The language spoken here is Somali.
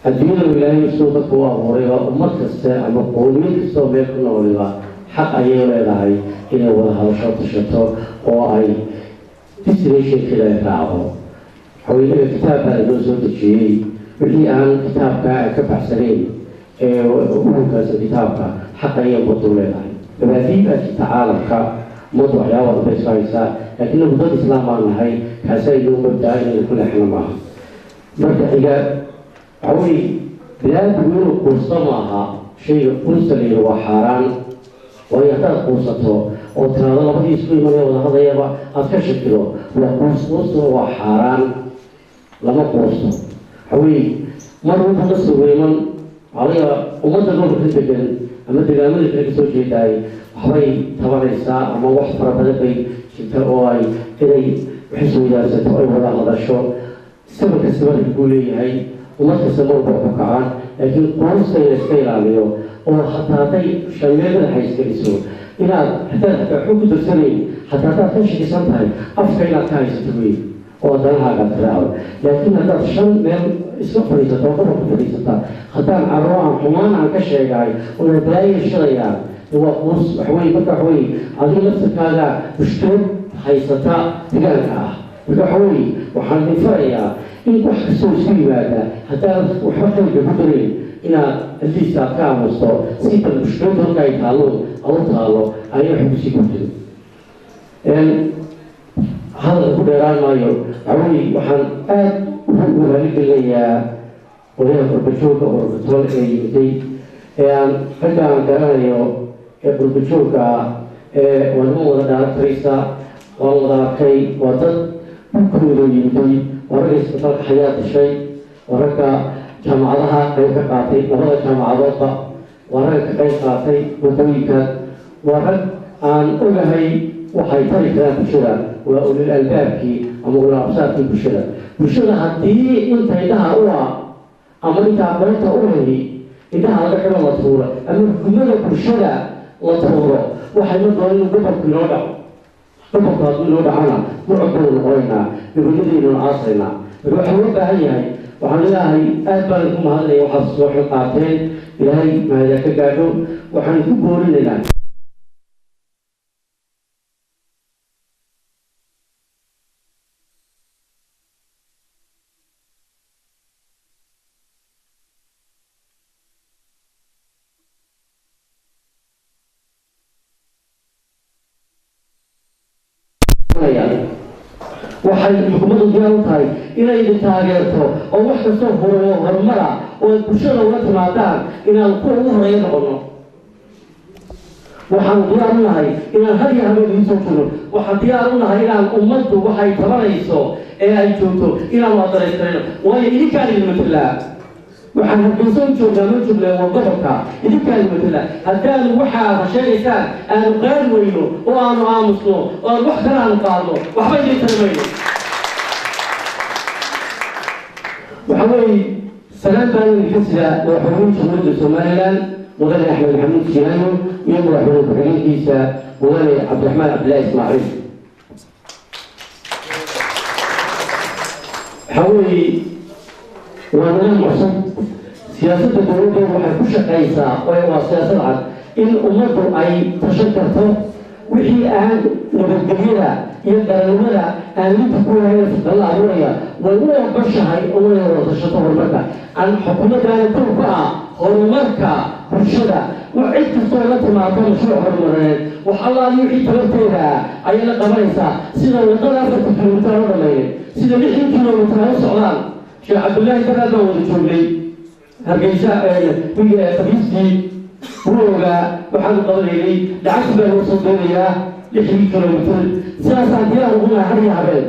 Adduunyadu Ilaahay siduu dadku u abuuray waa ummad kaste ama qowmiyad kastoo meel ku nooliba xaq ayay leedahay inay wada hadasho, tashato oo ay destination-keeda ay raacdo. Waxaweye, kitaab baa inoo soo dejiyey. Wixii aan kitaabka ka baxsanayn ee u hoggaansan kitaabka, xaq ayay ummaddu leedahay. Mabaadii baa jirta caalamka, ummaddu waxyaaba badan bay isku haysaa, laakiin inagu dad Islaam baan nahay, kaasi aynoo mabdaa inaynu ku leexno maaha. Marka xiga, waxa weye, biniaadmigu inuu quusto maaha. Shayga quusta la yidhi waa xaaraan, waayo haddaad quusato oo tiraado labadii isku imanaya wada hadlayaba aad ka shakido, waa quus. Quustuna waa xaaraan, lama quusto. Waxa weye, mar walba la sugo iman. Waxaa laga yaabaa ummadda gobolka degan ama degaamada kale kasoo jeedaay waxbay tabanaysaa ama wax fara badan bay jirta oo ay inay wax isweydaarsato, ay wada hadasho. Sabab kastaba buu leeyahay, ummad kasta marba ku kacaan, laakiin quusta in la iska ilaaliyo oo hataa hadday shan meel madaxa isgeliso inaad hataa waxba ku darsanayn, hataa haddaad ka shakisan tahay, afka inaad ka haysato wey oo danahaaga tiraacdo. Laakiin haddaad shan meel iska fadhiisato oo gobolka fadhiisata, haddaan carro aan xumaan aan ka sheegay oo balaayo shidayaan, waa quus. Waxweye, marka waxaweye, adiga laftirkaaga mushkilad haysata degaanka ah. Marka waxaweye, waxaan idin farayaa in wax kastoo isku yimaada haddaad waxba qalbiga ku darayn inaad at least aad ka aamusto, si bal mushkiladu halka ay taallo au taalo ayay wax kusii kordhin. Hadalka ku dheeraan maayo. Waxaweye, waxaan aada ugu raaligelinayaa qolyaha qurbajoogga ururka ee yimiday ee aan ragga aan garanayo ee qurbajoogga ah ee waa niman wada dhaarantaraysa, waan wada arkay. Waa dad dhulkooda yimiday, waa ragga isbitaalka Xayaa dishay, waa ragga jaamacadaha qayb ka qaatay, labada jaamacadoodba, waa ragga ka qayb qaatay wadooyinka, waa rag aan ogahay waxay tari karaan bulshada. Waa ulil albaabkii ama ulil absaarkii bulshada. Bulshada haddii inta indhaha u ah ama inta aqoonta u lehi indhaha laga xidho, la tuuro, ama hukumada bulshada la tuuro, waxayna doon inuu gobolku inoo dhaco. Gobolku hadduu inoo dhacona, mucud baynu noqonaynaa, gobonadaynuna aasaynaa. Marka waxaa loo baahan yahay, waxaan ilaahay aad baan idinku mahadnaya waxaad soo xil qaateen, Ilaahay mahadaa ka gaadho. Waxaan idinku boorinaynaa waxay xukuumaddu diyaar u tahay inay idin taageerto oo wax kastoo horumara oo aad bulshada ula timaadaan inaan kuwa ugu horeeya noqono. Waxaan diyaar u nahay inaan had iyo habeen idiin soo joogno. Waxaan diyaar u nahay inaan ummaddu waxay tabanayso ee ay joogto inaanu adaraysanayno, waayo idinkaan idin matelaa. Waxaan Hargeysa u joognaa ma joognaa, waa gobolka, idinkaan idin matelaa. Haddaanu waxaad sheegaysaan aanu qaadi weyno oo aanu aamusno oo aanu wax kale aanu qaadno, waxba idin tari mayno. Waxa weeye, salaan baan idinka sidaa madaxweynuhu Jamhuuriyadda Somaliland, Mudane Axmed Maxamuud Jihaano, iyo madaxweyne ku-xigeenkiisa, Mudane Cabdiraxmaan Cabdillahi Ismaaciil. Waxa weeye, waa nidaam cusub. Siyaasadda dowladdeedu waxay ku shaqaysaa waa siyaasad cad in ummaddu ay tashan karto. Wixii aan nabadgelyada iyo qarannimada aan lidka ku lahayn fidalla abuuraya, way u ogoshahay inay wada tashato horumarka. Aan xukuumaddaana kow ka ah horumarka bulshada, cid kastoo la timaado mashruuc horumarineed, wax allaali wixii tabarteeda ayay la qabanaysaa. Sida wadada 4-ta kilomitir loo dhameeyay, sida 60 kilomitir ha u socdaan. Sheekh Cabdullaahi daraad baan wada joognay Hargeysa Khamiistii, wuu ogaa waxaanu qabanaynay. Lacagti baa loo soo doonayaa 60 kilomitir. Sidaasaan diyaar ugu nahay har iyo habeen.